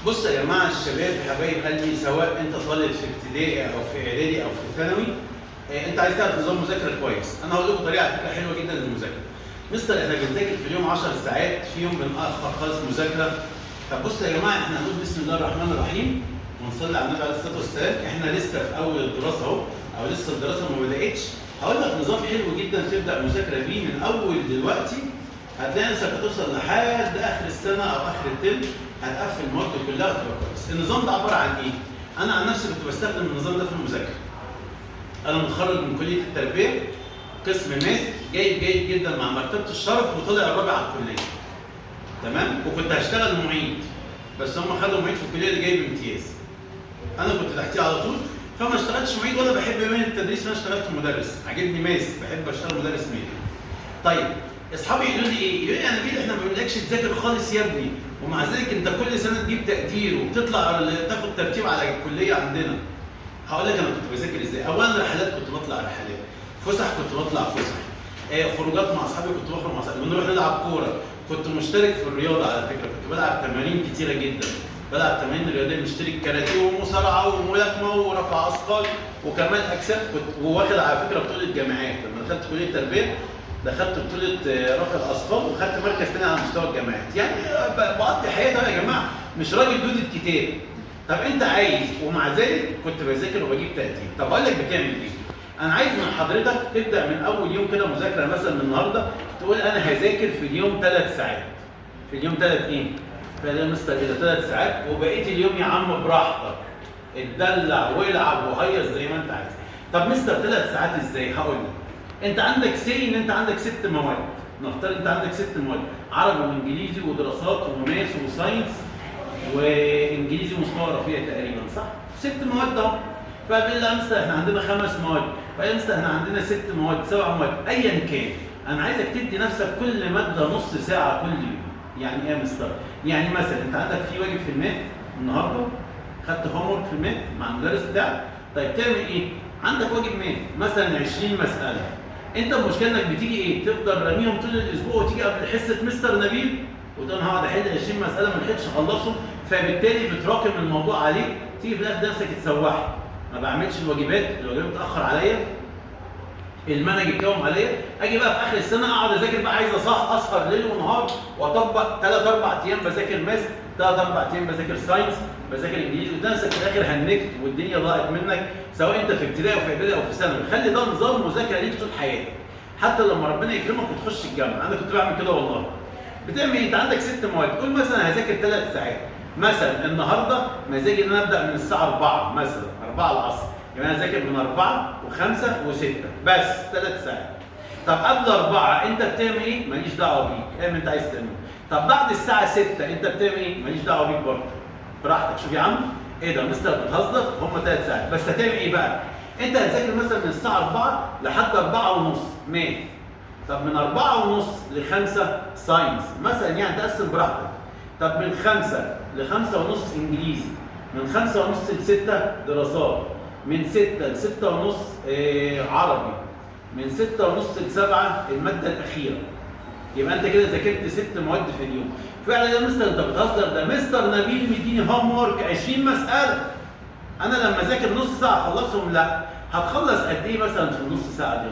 بص يا جماعة الشباب حبايب قلبي، سواء انت طالب في ابتدائي او في اعدادي او في ثانوي، انت عايز تعرف نظام مذاكرة كويس. انا هقول لكم طريقه على فكرة حلوة جدا للمذاكره. مستر احنا بنذاكر في اليوم 10 ساعات، في يوم بنأخر خالص مذاكرة. طب بص يا جماعة، احنا هنقول بسم الله الرحمن الرحيم ونصلي على النبي عليه الصلاة والسلام. احنا لسه في اول الدراسة اهو، او لسه الدراسة ما بداتش. هقول لك نظام حلو جدا تبدا مذاكرة بيه من اول دلوقتي، هتلاقي نفسك هتوصل لحد اخر السنة او اخر الترم، هتقفل المواد كلها وتبقى كويس. النظام ده عبارة عن ايه؟ انا عن نفسي كنت بستخدم النظام ده في المذاكرة. انا متخرج من كليه التربية قسم math، جيد جيد جدا مع مرتبه الشرف، وطلع الرابع على الكلية. تمام؟ وكنت هشتغل معيد، بس هم خدوا معيد في الكلية اللي جايب امتياز. انا كنت تحتيه على طول، فما اشتغلتش معيد ولا بحب مهنة التدريس، فانا اشتغلت مدرس، عاجبني math، بحب اشتغل مدرس math. طيب اصحابي يقولوا لي ايه؟ يقولوا لي يا نبيل احنا ما بنقولكش تذاكر خالص يا ابني، ومع ذلك انت كل سنة تجيب تقدير وبتطلع تاخد ترتيب على الكلية عندنا. هقول لك انا كنت بذاكر ازاي. اولا رحلات كنت بطلع رحلات، فسح كنت بطلع فسح، خروجات مع اصحابي كنت بخرج مع اصحابي، بنروح نلعب كورة، كنت مشترك في الرياضة على فكرة، كنت بلعب تمارين كتيرة جدا، بلعب تمارين رياضية، مشترك كاراتيه ومصارعه وملاكمه ورفع اثقال وكمال اجسام، كنت وواخد على فكرة بطوله جامعات. لما دخلت كليه التربية دخلت بطوله رفع الاثقال وخدت مركز ثاني على مستوى الجامعات. يعني بقضي حياتي يا جماعة، مش راجل دودة كتاب. طب انت عايز، ومع ذلك كنت بذاكر وبجيب تقدير. طب اقول لك بتعمل ايه؟ انا عايز من حضرتك تبدا من اول يوم كده مذاكرة، مثلا من النهارده تقول انا هذاكر في اليوم 3 ساعات. في اليوم 3 ايه؟ فده مستر ايه ده 3 ساعات، وبقيت اليوم يا عم براحتك، اتدلع والعب وهيص زي ما انت عايز. طب مستر 3 ساعات ازاي؟ هقول لك. انت عندك say ان انت عندك 6 مواد، نفترض انت عندك 6 مواد، عربي وانجليزي ودراسات و math و science وانجليزي مستوى رفيع تقريبا، صح؟ 6 مواد اهو. فبيقول لي مستر احنا عندنا 5 مواد، فقال مستر احنا عندنا 6 مواد، 7 مواد، ايا كان. انا عايزك تدي نفسك كل مادة نص ساعة كل يوم. يعني ايه يا مستر؟ يعني مثلا انت عندك في واجب في ال math النهارده، خدت homework في ال math مع المدرس بتاعك، طيب تعمل ايه؟ عندك واجب math مثلا 20 مسالة. انت المشكلة انك بتيجي ايه؟ تفضل راميهم طول الاسبوع وتيجي قبل حصة مستر نبيل وتقول انا هقعد احل 20 مسالة ما لحقتش اخلصهم، فبالتالي بتراكم الموضوع عليك، تيجي في الاخر نفسك اتسوحت، ما بعملش الواجبات، الواجبات بتاخر عليا، المنهج اتكوم عليا، اجي بقى في اخر السنة اقعد اذاكر بقى، عايز اسهر ليل ونهار واطبق 3 4 ايام بذاكر math، 3 4 ايام بذاكر science، بذاكر انجليزي، وتلاقي نفسك في الاخر هنكت والدنيا ضاعت منك، سواء انت في ابتدائي او في اعدادي او في ثانوي. خلي ده نظام مذاكرة ليك طول حياتك، حتى لما ربنا يكرمك وتخش الجامعة. انا كنت بعمل كده والله. بتعمل ايه؟ انت عندك 6 مواد، قول مثلا هذاكر 3 ساعات، مثلا النهارده مزاجي ان انا ابدا من الساعة 4 مثلا، 4 العصر، يعني انا اذاكر من 4 و5 و6 بس 3 ساعات. طب قبل 4 انت بتعمل ايه؟ ماليش دعوه بيك، اعمل انت عايز تعمله. طب بعد الساعة 6 انت بتعمل ايه؟ ماليش دعوه بيك برضه، براحتك. شوف يا عم ايه ده مستر بتهزر، هم 3 ساعات بس. هتعمل ايه بقى؟ انت هتذاكر مثلا من الساعة 4 لحد 4:30 math. طب من 4:30 ل5 science مثلا، يعني تقسم براحتك. طب من 5 ل5:30 انجليزي، من 5:30 ل6 دراسات، من 6 ل6:30 عربي، من 6:30 ل7 المادة الاخيرة. يبقى انت كده ذاكرت 6 مواد في اليوم. فعلا يا مستر انت بتهزر، ده مستر نبيل مديني homework 20 مسالة، انا لما اذاكر نص ساعة اخلصهم؟ لا. هتخلص قد ايه مثلا في النص ساعة دي؟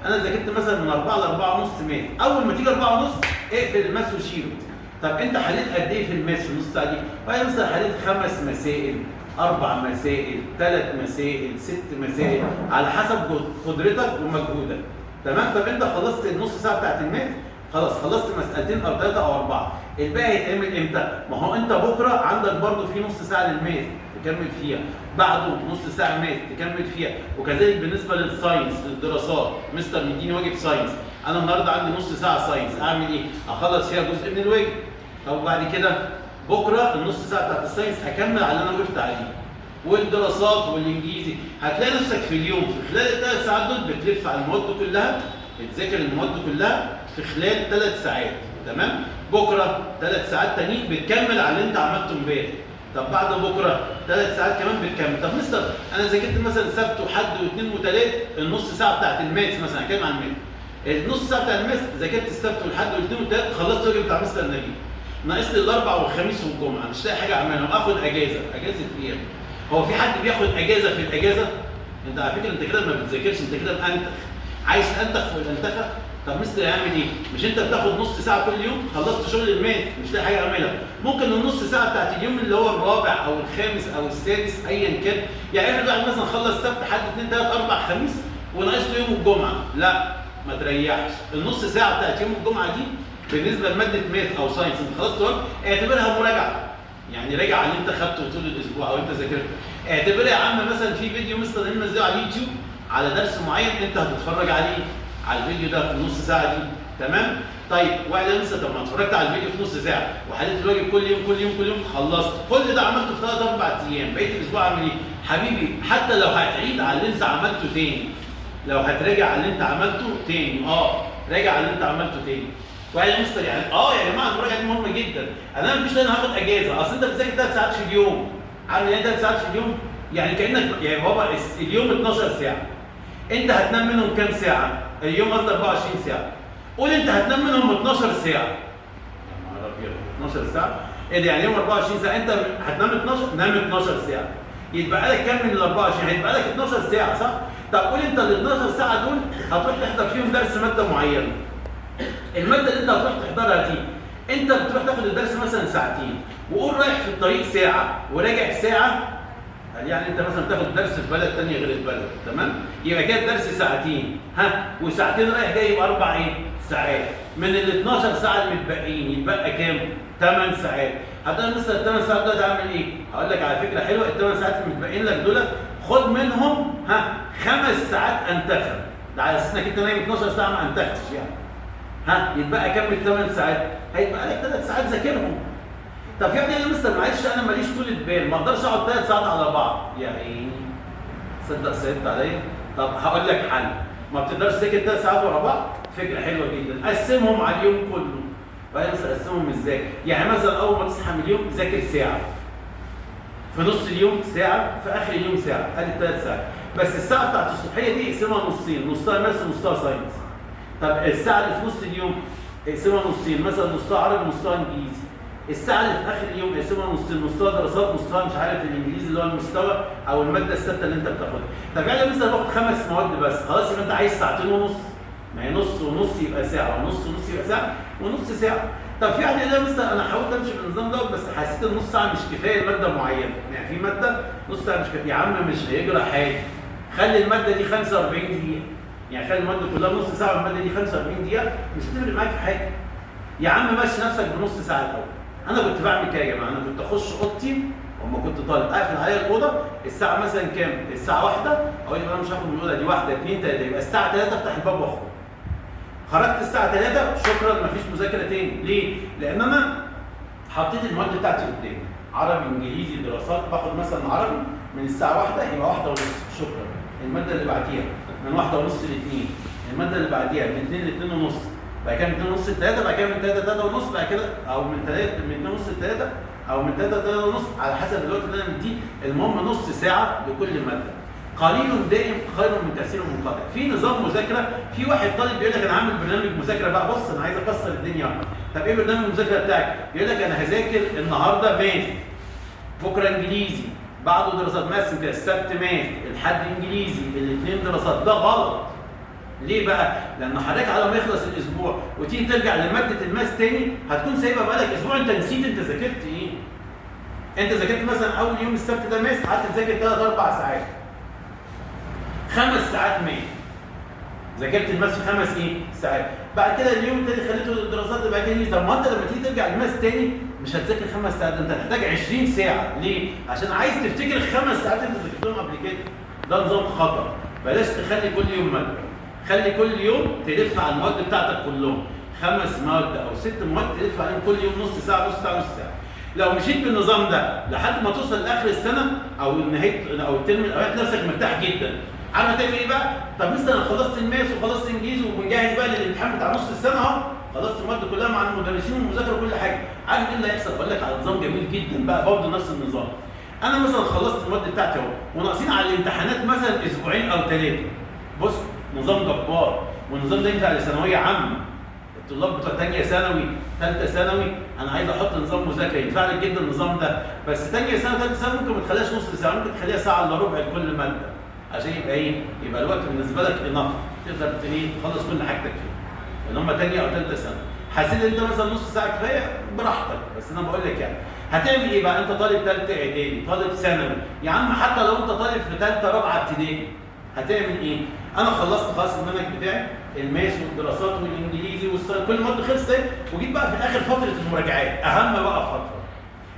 انا ذاكرت مثلا من 4 ل 4:30 math، اول ما تيجي 4:30 اقفل ال math وشيله. طب انت حليت قد ايه في ال math في النص ساعة دي؟ وانا مثلا حليت 5 مسائل، 4 مسائل، 3 مسائل، 6 مسائل، على حسب قدرتك ومجهودك. تمام؟ طب انت خلصت النص ساعة بتاعت ال math، خلاص خلصت مسألتين او 3 او 4، الباقي هيتعمل امتى؟ ما هو انت بكره عندك برضو في نص ساعة لل math تكمل فيها، بعده نص ساعة math تكمل فيها، وكذلك بالنسبة لل science للدراسات، مستر مديني واجب science، انا النهارده عندي نص ساعة science، اعمل ايه؟ اخلص فيها جزء من الواجب. طب وبعد كده بكره النص ساعة بتاعت ال science اكمل على اللي انا وقفت عليه. والدراسات والانجليزي، هتلاقي نفسك في اليوم في خلال ال3 ساعات دول بتلف على المواد كلها، بتذاكر المواد كلها في خلال 3 ساعات. تمام؟ بكره 3 ساعات تانيين بتكمل على اللي انت عملته امبارح. طب بعد بكره 3 ساعات كمان بتكمل. طب مستر انا ذاكرت مثلا سبت وحد واثنين وثلاث النص ساعة بتاعت ال math مثلا، هتكلم عن ال math. النص ساعة بتاع ال math ذاكرت السبت والحد والاثنين والثلاث، خلصت الواجب بتاع مستر نبيل. ناقص لي الاربع والخميس والجمعة، مش لاقي حاجة اعملهم، اخد اجازه. اجازه ايه؟ هو في حد بياخد اجازه في الاجازة؟ انت على فكرة انت كده ما بتذاكرش، انت كده مأنتخ. عايز تأنتخ في الانتخه؟ طب مستر يعمل ايه؟ مش انت بتاخد نص ساعة كل يوم؟ خلصت شغل ال math مش لاقي حاجة اعملها، ممكن النص ساعة بتاعت اليوم اللي هو الرابع او الخامس او السادس ايا كان، يعني افرض واحد مثلا خلص سبت حد 2 3 4 خميس وناقص له يوم الجمعة، لا ما تريحش، النص ساعة بتاعت يوم الجمعة دي بالنسبة لمادة math او science انت خلصت وقت، اعتبرها مراجعه. يعني راجع على اللي انت خدته طول الاسبوع او انت ذاكرته. اعتبرها يا عم مثلا في فيديو مستر منزله على اليوتيوب على درس معين انت هتتفرج عليه على الفيديو ده في النص ساعة دي، تمام؟ طيب واحد لسه طب ما اتفرجت على الفيديو في نص ساعة وحليت الواجب كل يوم كل يوم كل يوم، خلصت كل ده عملته في 3 4 ايام، بقيت الاسبوع اعمل ايه؟ حبيبي حتى لو هتعيد على اللي انت عملته تاني، لو هتراجع على اللي انت عملته تاني، راجع على اللي انت عملته تاني. واحد يا مستر يعني يا جماعة المراجعة دي مهمة جدا، انا مفيش انا هاخد اجازه، اصل انت بتذاكر 3 ساعات في اليوم، عارف يعني 3 ساعات في اليوم؟ يعني كانك يعني بابا اليوم 12 ساعة، انت هتنام منهم كام ساعة؟ اليوم قصدي 24 ساعة، قول انت هتنام منهم 12 ساعة. يا نهار ابيض 12 ساعة؟ ايه ده يعني يوم 24 ساعة انت هتنام 12؟ نام 12 ساعة. يتبقى لك كام من ال 24؟ هيتبقى لك 12 ساعة صح؟ طب قول انت ال 12 ساعة دول هتروح تحضر فيهم درس مادة معينة. المادة اللي انت هتروح تحضرها دي انت بتروح تاخد الدرس مثلا ساعتين، وقول رايح في الطريق ساعة وراجع ساعة، يعني انت مثلا بتاخد درس في بلد ثانية غير البلد، تمام؟ يبقى كده الدرس ساعتين، ها، وساعتين رايح جاي يبقى 4 ايه؟ ساعات. من ال 12 ساعة المتبقيين يتبقى كام؟ 8 ساعات. هتقول مثلا ال 8 ساعات دول هعمل ايه؟ هقول لك على فكرة حلوة، ال 8 ساعات المتبقيين لك دول خد منهم ها 5 ساعات انتخب، ده على اساس انك انت نايم 12 ساعة ما انتختش يعني. ها، يتبقى كام من 8 ساعات؟ هيتبقى لك 3 ساعات ذاكرهم. طب في واحد يقول لي مستر معلش انا ماليش طولة بال، ما اقدرش اقعد 3 ساعات على بعض. يا عيني تصدق صعبت عليا؟ طب هقول لك حل، ما بتقدرش تذاكر 3 ساعات ورا بعض؟ فكرة حلوة جدا، قسمهم على اليوم كله. وبعدين مثلا قسمهم ازاي؟ يعني مثلا اول ما تصحى من اليوم ذاكر ساعة، في نص اليوم ساعة، في اخر اليوم ساعة، ادي 3 ساعات. بس الساعة بتاعت الصبحية دي اقسمها نصين، نصها math ونصها science. طب الساعة اللي في نص اليوم اقسمها نصين، مثلا نصها عربي ونصها انجليزي. الساعة اللي في اخر اليوم اقسمها نصين، نصها دراسات نصها مش عارف الانجليزي اللي هو المستوى او المادة الثابتة اللي انت بتاخدها. طب يعني مثلا باخد 5 مواد بس، خلاص يبقى انت عايز 2.5 ساعات، ما هي نص ونص يبقى ساعة، ونص ونص يبقى ساعة، ونص ساعة. طب في واحد يقول لي مثلا انا حاولت امشي بالنظام دوت بس حسيت ان نص ساعة مش كفاية لمادة معينة، يعني في مادة نص ساعة مش كفاية. يا عم مش هيجرى حاجة، خلي المادة دي 45 دقيقة، يعني خلي المادة كلها نص ساعة والمادة دي 45 دقيقة، مش هتفرق معاك في حاجة. يا عم مشي نفسك بنص ساعة الاول. انا كنت بعمل كده يا جماعة، انا كنت اخش اوضتي لما كنت طالب، اقفل عليا الاوضة الساعة مثلا كام؟ الساعة 1، اقول انا مش هاخد من الاوضة دي 1 2 3، يبقى الساعة 3 افتح الباب واخرج. خرجت الساعة 3 شكرا مفيش مذاكرة تاني، ليه؟ لان انا حطيت المواد بتاعتي قدامي، عربي انجليزي دراسات، باخد مثلا عربي من الساعة 1 يبقى 1:30 شكرا، المادة اللي بعديها من 1:30 ل 2، المادة اللي بعديها من 2 ل 2:30، بعد كده من 2:30 ل 3، بعد كده من 3 ل 3:30، بعد كده او من 3 من 2:30 ل 3 او من 3 ل 3:30 على حسب الوقت اللي انا مديه، المهم نص ساعة لكل مادة. قليل دائم خير من كثير منقطع. في نظام مذاكرة، في واحد طالب بيقول لك انا عامل برنامج مذاكرة بقى، بص انا عايز اكسر الدنيا. طب ايه برنامج المذاكرة بتاعك؟ بيقول لك انا هذاكر النهارده math، بكره انجليزي، بعده دراسات، مثلا كده السبت math، الحد انجليزي، الاثنين دراسات. ده غلط. ليه بقى؟ لان حضرتك على ما يخلص الاسبوع وتيجي ترجع لمادة ال math تاني هتكون سايبها بقالك اسبوع، انت نسيت انت ذاكرت ايه؟ انت ذاكرت مثلا اول يوم السبت ده math، قعدت تذاكر 3 4 ساعات. 5 ساعات math. ذاكرت ال math في 5 ايه؟ ساعات. بعد كده اليوم التاني خليته الدراسات، بعد كده طب ما انت لما تيجي ترجع لل math تاني مش هتذاكر 5 ساعات، انت هتحتاج 20 ساعة، ليه؟ عشان عايز تفتكر 5 ساعات انت ذاكرتهم قبل كده. ده نظام خطر، بلاش تخلي كل يوم مادة. خلي كل يوم تلف على المواد بتاعتك كلهم، 5 مواد او 6 مواد تلف عليهم كل يوم نص ساعة نص ساعة نص ساعة. لو مشيت بالنظام ده لحد ما توصل لاخر السنة او نهاية او الترم الاولاني نفسك مرتاح جدا. عارف هتعمل ايه بقى؟ طب مثلا انا خلصت ال math وخلصت انجليزي وبنجهز بقى للامتحان بتاع نص السنة اهو، خلصت المواد كلها مع المدرسين والمذاكرة وكل حاجة. عارف ايه اللي هيحصل؟ بقول لك على نظام جميل جدا بقى برضه نفس النظام. انا مثلا خلصت المواد بتاعتي اهو وناقصين على الامتحانات مثلا اسبوعين او 3. بص نظام جبار، والنظام ده ينفع لثانويه عامة. الطلاب بتوع ثانية ثانوي، ثالثة ثانوي، انا عايز احط نظام مذاكرة ينفع لك جدا النظام ده، بس ثانية ثانوي ثالثة ثانوي ممكن ما تخليهاش نص ساعة، ممكن تخليها ساعة الا ربع لكل مادة، عشان يبقى ايه؟ يبقى الوقت بالنسبة لك enough، تقدر تخلص كل حاجتك فيه. لان هم ثانية او ثالثة ثانوي. حسيت ان انت مثلا نص ساعة كفاية براحتك، بس انا بقول لك يعني هتعمل ايه بقى؟ انت طالب ثالثة اعدادي، طالب ثانوي، يا عم حتى لو انت طالب في ثالثة رابعه ابتدائي هتعمل ايه؟ انا خلصت خلاص المنهج بتاعي، ال math والدراسات والانجليزي وال science، كل المواد خلصت اهي، وجيت بقى في الاخر فترة المراجعات، اهم بقى فترة.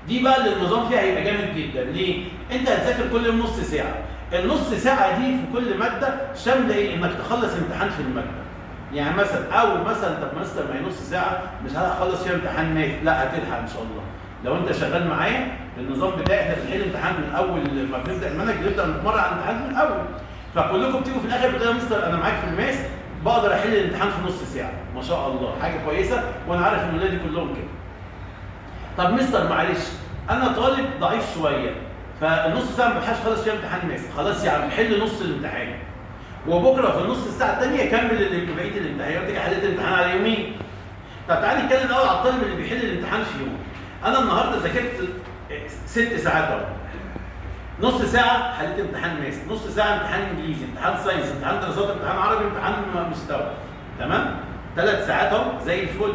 دي بقى اللي النظام فيها هيبقى جامد جدا، ليه؟ انت هتذاكر كل يوم نص ساعة، النص ساعة دي في كل مادة شاملة ايه؟ انك تخلص امتحان في المادة. يعني مثلا او مثلا طب مستر ما هي نص ساعة مش هخلص فيها امتحان math، لا هتلحق ان شاء الله. لو انت شغال معايا بالنظام بتاعي احنا بنحل امتحان من اول ما بنبدا المنهج، بنبدا نتمرن على الامتحان من الاول. فكلكم بتيجوا في الاخر بتقولوا يا مستر انا معاك في ال math بقدر احل الامتحان في نص ساعة، ما شاء الله حاجة كويسة، وانا عارف ان ولادي كلهم كده. طب مستر معلش انا طالب ضعيف شوية، فالنص ساعة ما بلحقش اخلص فيها امتحان math، خلاص يا عم حل نص الامتحان. وبكره في النص الساعة الثانية كمل بقية الامتحان، يبقى حليت الامتحان على يومين. طب تعالى نتكلم الاول على الطالب اللي بيحل الامتحان في يوم. انا النهارده ذاكرت 6 ساعات اهو. نص ساعة حليت امتحان math، نص ساعة امتحان انجليزي، امتحان science، امتحان دراسات، امتحان عربي، امتحان مستوى. تمام؟ 3 ساعات اهو زي الفل.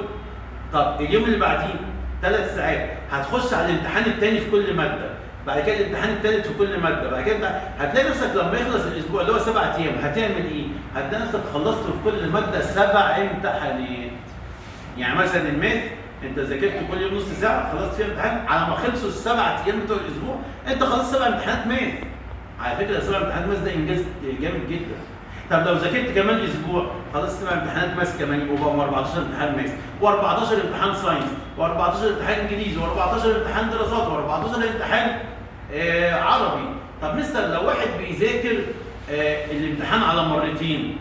طب اليوم اللي بعديه 3 ساعات هتخش على الامتحان الثاني في كل مادة، بعد كده الامتحان الثالث في كل مادة، بعد كده هتلاقي نفسك لما يخلص الاسبوع اللي هو 7 ايام هتعمل ايه؟ هتلاقي نفسك خلصت في كل مادة 7 امتحانات. يعني مثلا ال math انت ذاكرت كل يوم نص ساعة خلصت فيها امتحان، على ما خلصوا ال7 ايام بتوع الاسبوع انت خلصت 7 امتحانات math. على فكرة 7 امتحانات math ده انجاز جامد جدا. طب لو ذاكرت كمان اسبوع خلصت 7 امتحانات math كمان، يبقوا بقوا 14 امتحان math، و14 امتحان science، و14 امتحان انجليزي، و14 امتحان دراسات، و14 امتحان عربي. طب مستر لو واحد بيذاكر الامتحان على مرتين،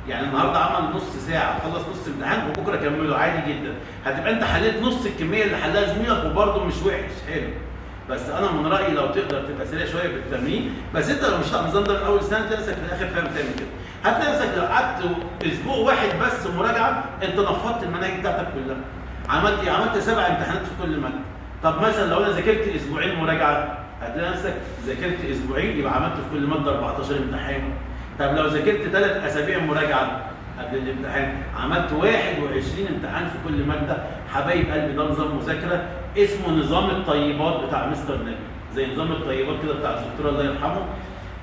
يعني النهارده عمل نص ساعة خلص نص امتحان وبكره كمله عادي جدا، هتبقى انت حليت نص الكمية اللي حلها زميلك وبرده مش وحش، حلو. بس انا من رايي لو تقدر تبقى سريع شوية بالتمرين، بس انت لو مش هتعمل النظام ده من اول سنة تلاقي نفسك في الاخر فاهم تعمل كده. هتلاقي نفسك لو قعدت اسبوع واحد بس مراجعه انت نفضت المناهج بتاعتك كلها. عملت ايه؟ عملت 7 امتحانات في كل مادة. طب مثلا لو انا ذاكرت اسبوعين مراجعه هتلاقي نفسك ذاكرت اسبوعين يبقى عملت في كل مادة 14 امتحان. طب لو ذاكرت 3 اسابيع مراجعه قبل الامتحان عملت 21 امتحان في كل مادة. حبايب قلبي ده نظام مذاكرة اسمه نظام الطيبات بتاع مستر نبيل، زي نظام الطيبات كده بتاع الدكتور الله يرحمه،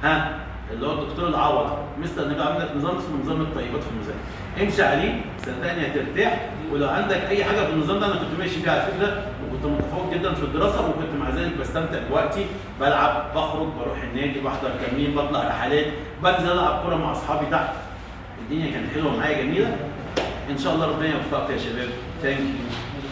ها اللي هو الدكتور العوض. مستر نبيل عامل لك نظام اسمه نظام الطيبات في المذاكرة، امشي عليه صدقني هترتاح. ولو عندك اي حاجة في النظام ده، انا كنت ماشي بيه على فكرة وكنت متفوق جدا في الدراسة، وكنت مع ذلك بستمتع بوقتي، بلعب، بخرج، بروح النادي، بحضر تمرين، بطلع رحلات، بنزل العب كورة مع اصحابي تحت. الدنيا كانت حلوة معايا جميلة. ان شاء الله ربنا يوفقك يا شباب. thank you.